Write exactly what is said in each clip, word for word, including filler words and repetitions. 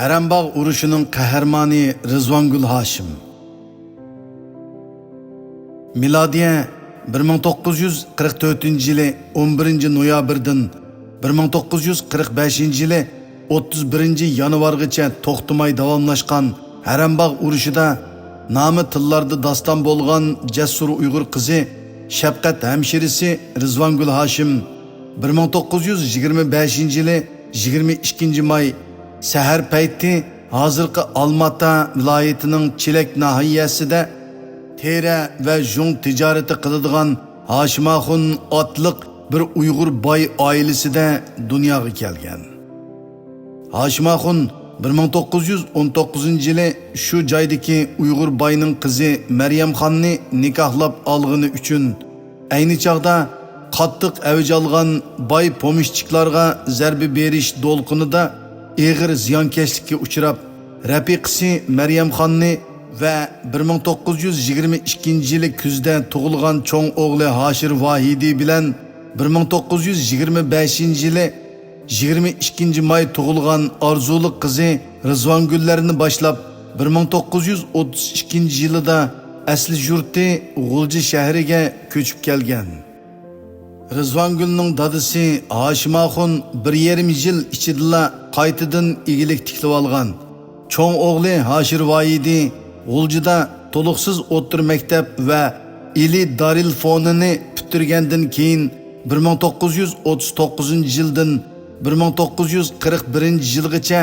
ھەرەمباغ ئۇرۇشىنىڭ قەھرىمانى رىزۋانگۈل ھاشىم. مىلادىيە بىر مىڭ توققۇز يۈز قىرىق تۆتىنچى يىلى ئون بىرىنچى نويابىردىن بىر مىڭ توققۇز يۈز قىرىق بەشىنچى يىلى ئوتتۇز بىرىنچى يانۋارغىچە توختىماي داۋاملاشقان ھەرەمباغ ئۇرۇشىدا نامى تىللاردا داستان بولغان جەسۇر ئۇيغۇر قىزى، شەپقەت ھەمشىرىسى رىزۋانگۈل ھاشىم بىر مىڭ توققۇز يۈز يىگىرمە بەشىنچى يىلى يىگىرمە ئىككىنچى ماي سەھەر پەيتى ھازىرقى ئالماتا ۋىلايىتىنىڭ چېلەك ناھىيەسىدە تېرە ۋە ژۇڭ تىجارىتى قىلىدىغان ھاشىمئاخۇن ئاتلىق بىر ئۇيغۇر باي ئائىلىسىدە دۇنياغا كەلگەن. ھاشىمئاخۇن بىر مىڭ توققۇز يۈز ئون توققۇزىنچى يىلى شۇ جايدىكى ئۇيغۇر باينىڭ قىزى مەريەمخاننى نىكاھلاپ ئالغىنى ئۈچۈن، ئەينى چاغدا قاتتىق ئەۋج ئالغان باي پومېشچىكلارغا زەربە بېرىش دولقۇنىدا ئېغىر زىيانكەشلىككە ئۇچراپ، رەپىقىسى مەريەمخاننى ۋە بىر مىڭ توققۇز يۈز يىگىرمە ئىككىنچى يىلى كۈزدە تۇغۇلغان چوڭ ئوغلى ھاشىر ۋاھىدى بىلەن بىر مىڭ توققۇز يۈز يىگىرمە بەشىنچى يىلى يىگىرمە ئىككىنچى ماي تۇغۇلغان ئارزۇلۇق قىزى رىزۋانگۈللەرنى باشلاپ، بىر مىڭ توققۇز يۈز ئوتتۇز ئىككىنچى يىلىدا ئەسلى يۇرتى غۇلجا شەھىرىگە كۆچۈپ كەلگەن. رىزۋانگۈلنىڭ دادىسى ھاشىمئاخۇن بىر يېرىم يىل ئىچىدىلا قايتىدىن ئىگىلىك تىكلىۋالغان. چوڭ ئوغلى ھاشىر ۋاھىدى غۇلجىدا تولۇقسىز ئوتتۇرا مەكتەپ ۋە ئىلى دارىلفونىنى پۈتتۈرگەندىن كېيىن، بىر مىڭ توققۇز يۈز ئوتتۇز توققۇزىنچى يىلدىن بىر مىڭ توققۇز يۈز قىرىق بىرىنچى يىلغىچە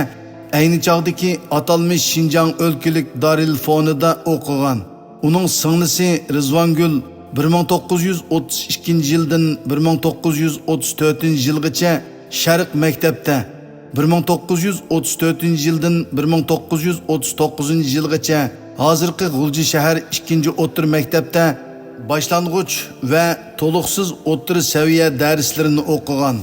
ئەينى چاغدىكى ئاتالمىش شىنجاڭ ئۆلكىلىك دارىلفونىدا ئوقۇغان. ئۇنىڭ سىڭلىسى رىزۋانگۈل بىر مىڭ توققۇز يۈز ئوتتۇز ئىككىنچى يىلدىن بىر مىڭ توققۇز يۈز ئوتتۇز تۆتىنچى يىلغىچە شەرق مەكتەپتە، بىر مىڭ توققۇز يۈز ئوتتۇز تۆتىنچى يىلدىن بىر مىڭ توققۇز يۈز ئوتتۇز توققۇزىنچى يىلغىچە ھازىرقى غۇلجا شەھەر ئىككىنچى ئوتتۇرا مەكتەپتە باشلانغۇچ ۋە تولۇقسىز ئوتتۇرا سەۋىيە دەرسلىرىنى ئوقۇغان.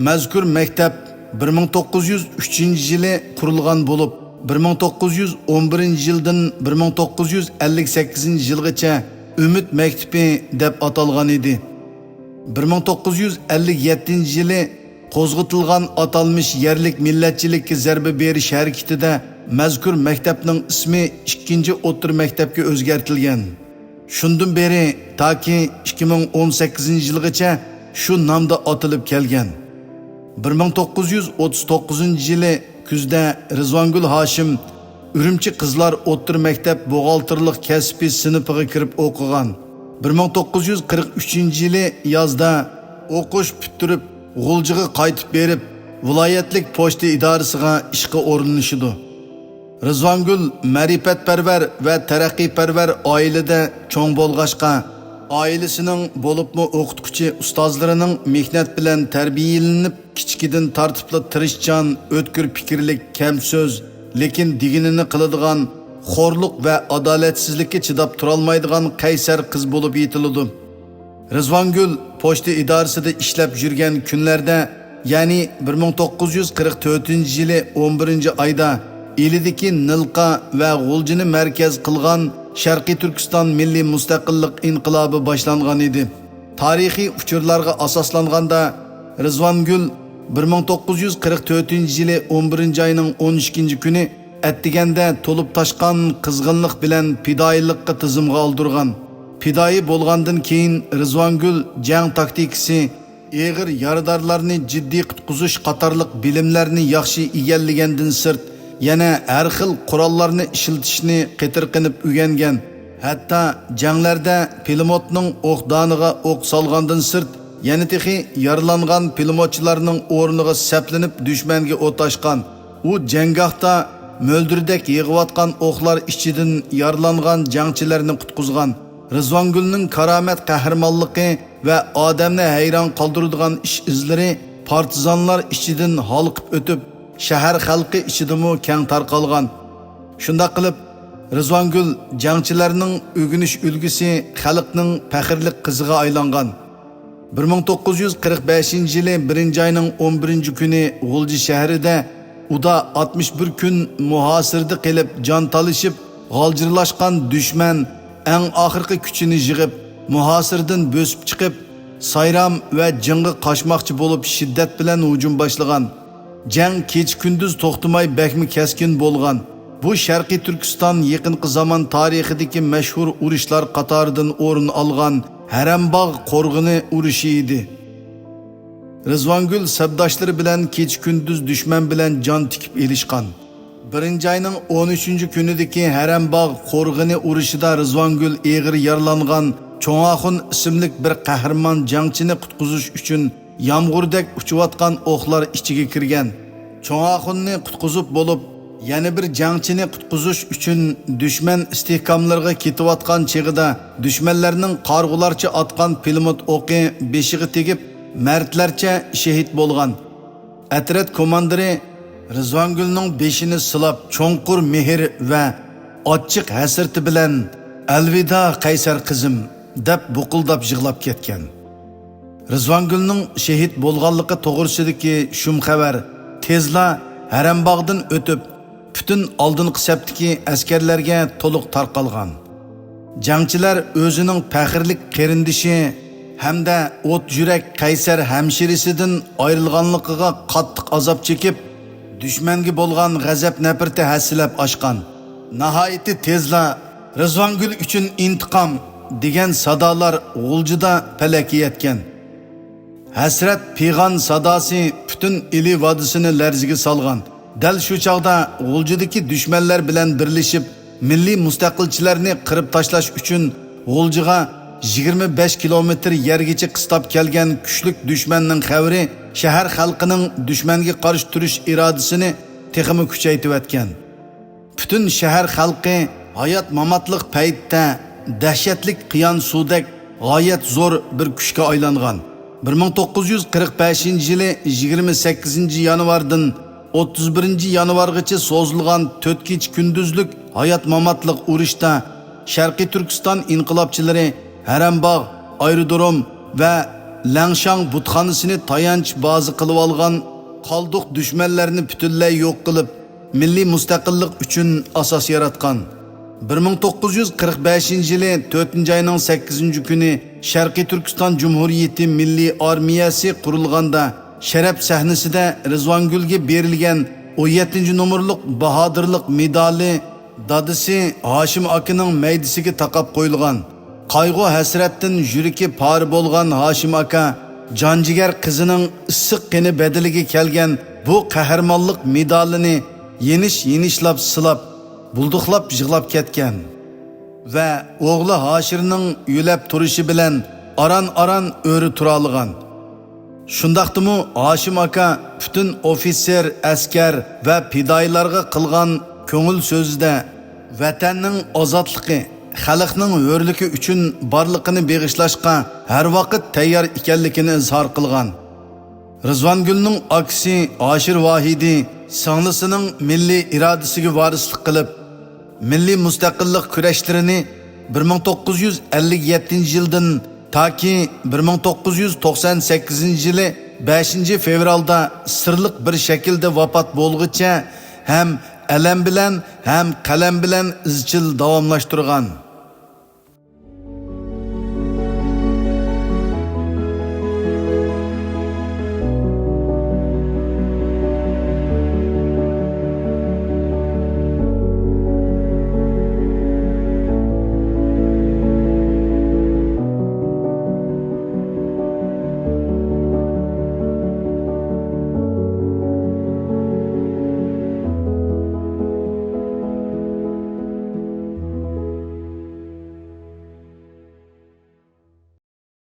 مەزكۇر مەكتەپ بىر مىڭ توققۇز يۈز ئۈچىنچى يىلى قۇرۇلغان بولۇپ، بىر مىڭ توققۇز يۈز ئون بىرىنچى يىلدىن بىر مىڭ توققۇز يۈز ئەللىك سەككىزىنچى يىلغىچە ئۈمىد مەكتىپى دەپ ئاتالغان ئىدى. بىر مىڭ توققۇز يۈز ئەللىك يەتتىنچى يىلى قوزغىتىلغان ئاتالمىش يەرلىك مىللەتچىلىككە زەربە بېرىش ھەرىكىتىدە مەزكۇر مەكتەپنىڭ ئىسمى ئىككىنچى ئوتتۇرا مەكتەپكە ئۆزگەرتىلگەن. شۇندىن بېرى تاكى ئىككى مىڭ ئون سەككىزىنچى يىلغىچە شۇ نامدا ئاتىلىپ كەلگەن. بىر مىڭ توققۇز يۈز ئوتتۇز توققۇزىنچى يىلى كۈزدە رىزۋانگۈل ھاشىم ئۈرۈمچى قىزلار ئوتتۇرا مەكتەپ بوغالتىرلىق كەسپىي سىنىپىغا كىرىپ ئوقۇغان. بىر مىڭ توققۇز يۈز قىرىق ئۈچىنچى يىلى يازدا ئوقۇش پۈتتۈرۈپ، غۇلجىغا قايتىپ بېرىپ، ۋىلايەتلىك پوچتا ئىدارىسىغا ئىشقا ئورۇنلىشىدۇ. رىزۋانگۈل مەرىپەتپەرۋەر ۋە تەرەققىيپەرۋەر ئائىلىدە چوڭ بولغاچقا، ئائىلىسىنىڭ، بولۇپمۇ ئوقۇتقۇچى ئۇستازلىرىنىڭ مېھنەت بىلەن تەربىيەلىنىپ، كىچىكىدىن تارتىپلا تىرىشچان، ئۆتكۈر پىكىرلىك، كەم سۆز، لېكىن دېگىنىنى قىلىدىغان، خورلۇق ۋە ئادالەتسىزلىككە چىداپ تۇرالمايدىغان قەيسەر قىز بولۇپ يېتىلىدۇ. رىزۋانگۈل پوچتا ئىدارىسىدە ئىشلەپ يۈرگەن كۈنلەردە، يەنى بىر مىڭ توققۇز يۈز قىرىق تۆتىنچى يىلى ئون بىرىنچى ئايدا ئىلىدىكى نىلقا ۋە غۇلجىنى مەركەز قىلغان شەرقىي تۈركىستان مىللىي مۇستەقىللىق ئىنقىلابى باشلانغان ئىدى. تارىخىي ئۇچۇرلارغا ئاساسلانغاندا، رىزۋانگۈل بىر مىڭ توققۇز يۈز قىرىق تۆتىنچى يىلى ئون بىرىنچى ئاينىڭ ئون ئىككىنچى كۈنى ئەتىگەندە تولۇپ تاشقان قىزغىنلىق بىلەن پىدائىيلىققا تىزىمغا ئالدۇرغان. پىدائىي بولغاندىن كېيىن رىزۋانگۈل جەڭ تاكتىكىسى، ئېغىر يارىدارلارنى جىددىي قۇتقۇزۇش قاتارلىق بىلىملەرنى ياخشى ئىگىلىگەندىن سىرت، يەنە ھەر خىل قوراللارنى ئىشلىتىشنى قېتىرقىنىپ ئۆگەنگەن. ھەتتا جەڭلەردە پىلىموتنىڭ ئوق دانىغا ئوق سالغاندىن سىرت، يەنە تېخى يارىلانغان پىلىموتچىلارنىڭ ئورنىغا سەپلىنىپ دۈشمەنگە ئوت ئاچقان. ئۇ جەڭگاھتا مۆلدۈردەك يېغىۋاتقان ئوقلار ئىچىدىن يارىلانغان جەڭچىلەرنى قۇتقۇزغان. رىزۋانگۈلنىڭ كارامەت قەھرىمانلىقى ۋە ئادەمنى ھەيران قالدۇرىدىغان ئىش-ئىزلىرى پارتىزانلار ئىچىدىن ھالقىپ ئۆتۈپ، شەھەر خەلقى ئىچىدىمۇ كەڭ تارقالغان. شۇنداق قىلىپ، رىزۋانگۈل جەڭچىلەرنىڭ ئۆگىنىش ئۈلگىسى، خەلقنىڭ پەخىرلىك قىزىغا ئايلانغان. بىر مىڭ توققۇز يۈز قىرىق بەشىنچى يىلى بىرىنچى ئاينىڭ ئون بىرىنچى كۈنى غۇلجا شەھىرىدە ئۇدا ئاتمىش بىر كۈن مۇھاسىرىدە قېلىپ جان تالىشىپ، غالجىرلاشقان دۈشمەن ئەڭ ئاخىرقى كۈچىنى يىغىپ، مۇھاسىرىدىن بۆسۈپ چىقىپ، سايرام ۋە جىڭغا قاچماقچى بولۇپ شىددەت بىلەن ھۇجۇم باشلىغان. جەڭ كېچە-كۈندۈز توختىماي بەكمۇ كەسكىن بولغان. بۇ شەرقىي تۈركىستان يېقىنقى زامان تارىخىدىكى مەشھۇر ئۇرۇشلار قاتارىدىن ئورۇن ئالغان ھەرەمباغ قورغىنى ئۇرۇشى ئىدى. رىزۋانگۈل سەپداشلىرى بىلەن كېچە-كۈندۈز دۈشمەن بىلەن جان تىكىپ ئېلىشقان. بىرىنچى ئاينىڭ ئون ئۈچىنچى كۈنىدىكى ھەرەمباغ قورغىنى ئۇرۇشىدا رىزۋانگۈل ئېغىر يارىلانغان چوڭ ئاخۇن ئىسىملىك بىر قەھرىمان جەڭچىنى قۇتقۇزۇش ئۈچۈن يامغۇردەك ئۇچۇۋاتقان ئوقلار ئىچىگە كىرگەن. چوڭ ئاخۇننى قۇتقۇزۇپ بولۇپ، يەنە بىر جەڭچىنى قۇتقۇزۇش ئۈچۈن دۈشمەن ئىستىھكاملىرىغا كېتىۋاتقان چېغىدا، دۈشمەنلەرنىڭ قارىغۇلارچە ئاتقان پىلىموت ئوقى بېشىغا تېگىپ، مەردلەرچە شېھىت بولغان. ئەترەت كوماندىرى رىزۋانگۈلنىڭ بېشىنى سىلاپ، چوڭقۇر مېھىر ۋە ئاچچىق ھەسرىتى بىلەن، «ئەلۋىدا، قەيسەر قىزىم!» دەپ بۇقۇلداپ يىغلاپ كەتكەن. رىزۋانگۈلنىڭ شېھىت بولغانلىقى توغرىسىدىكى شۇم خەۋەر تېزلا ھەرەمباغدىن ئۆتۈپ، پۈتۈن ئالدىنقى سەپتىكى ئەسكەرلەرگە تولۇق تارقالغان. جەڭچىلەر ئۆزىنىڭ پەخىرلىك قېرىندىشى ھەمدە ئوت يۈرەك قەيسەر ھەمشىرىسىدىن ئايرىلغانلىقىغا قاتتىق ئازاب چېكىپ، دۈشمەنگە بولغان غەزەپ-نەپرىتى ھەسسىلەپ ئاشقان. ناھايىتى تېزلا «رىزۋانگۈل ئۈچۈن ئىنتىقام» دېگەن سادالار غۇلجىدا پەلەككە يەتكەن. ھەسرەت پىغان ساداسى پۈتۈن ئىلى ۋادىسىنى لەرزىگە سالغان. دەل شۇ چاغدا غۇلجىدىكى دۈشمەنلەر بىلەن بىرلىشىپ، مىللىي مۇستەقىلچىلەرنى قىرىپ تاشلاش ئۈچۈن غۇلجىغا يىگىرمە بەش كىلومېتىر يەرگىچە قىستاپ كەلگەن كۈچلۈك دۈشمەننىڭ خەۋىرى شەھەر خەلقىنىڭ دۈشمەنگە قارشى تۇرۇش ئىرادىسىنى تېخىمۇ كۈچەيتىۋەتكەن. پۈتۈن شەھەر خەلقى ھايات-ماماتلىق پەيتتە دەھشەتلىك قىيان سۇدەك غايەت زور بىر كۈچكە ئايلانغان. بىر مىڭ توققۇز يۈز قىرىق بەشىنچى يىلى يىگىرمە سەككىزىنچى يانۋاردىن ئوتتۇز بىرىنچى يانۋارغىچە سوزۇلغان تۆت كېچە-كۈندۈزلۈك ھايات-ماماتلىق ئۇرۇشتا شەرقىي تۈركىستان ئىنقىلابچىلىرى ھەرەمباغ، ئايرودروم ۋە لەڭشاڭ بۇتخانىسىنى تايانچ بازا قىلىۋالغان قالدۇق دۈشمەنلەرنى پۈتۈنلەي يوق قىلىپ، مىللىي مۇستەقىللىق ئۈچۈن ئاساس ياراتقان. بىر مىڭ توققۇز يۈز قىرىق بەشىنچى يىلى تۆتىنچى ئاينىڭ سەككىزىنچى كۈنى شەرقىي تۈركىستان جۇمھۇرىيىتى مىللىي ئارمىيەسى قۇرۇلغاندا، شەرەپ سەھنىسىدە رىزۋانگۈلگە بېرىلگەن ئون يەتتىنچى نومۇرلۇق باھادىرلىق مېدالى دادىسى ھاشىم ئاكىنىڭ مەيدىسىگە تاقاپ قويۇلغان. قايغۇ-ھەسرەتتىن يۈرىكى پارە بولغان ھاشىم ئاكا جان-جىگەر قىزىنىڭ ئىسسىق قېنى بەدىلىگە كەلگەن بۇ قەھرىمانلىق مېدالىنى يېنىش-يېنىشلاپ سىلاپ، بۇلدۇقلاپ يىغلاپ كەتكەن ۋە ئوغلى ھاشىرنىڭ يۆلەپ تۇرۇشى بىلەن ئاران-ئاران ئۆرە تۇرالىغان. شۇنداقتىمۇ ھاشىم ئاكا پۈتۈن ئوفىتسېر، ئەسكەر ۋە پىدائىيلارغا قىلغان كۆڭۈل سۆزىدە ۋەتەننىڭ ئازادلىقى، خەلقنىڭ ھۆرلۈكى ئۈچۈن بارلىقىنى بېغىشلاشقا ھەر ۋاقىت تەييار ئىكەنلىكىنى ئىزھار قىلغان. رىزۋانگۈلنىڭ ئاكىسى ھاشىر ۋاھىدى سىڭلىسىنىڭ مىللىي ئىرادىسىگە ۋارىسلىق قىلىپ، مىللىي مۇستەقىللىق كۈرەشلىرىنى بىر مىڭ توققۇز يۈز ئەللىك يەتتىنچى يىلدىن تاكى بىر مىڭ توققۇز يۈز توقسان سەككىزىنچى يىلى بەشىنچى فېۋرالدا سىرلىق بىر شەكىلدە ۋاپات بولغۇچە ھەم ئەلەم بىلەن، ھەم قەلەم بىلەن ئىزچىل داۋاملاشتۇرغان.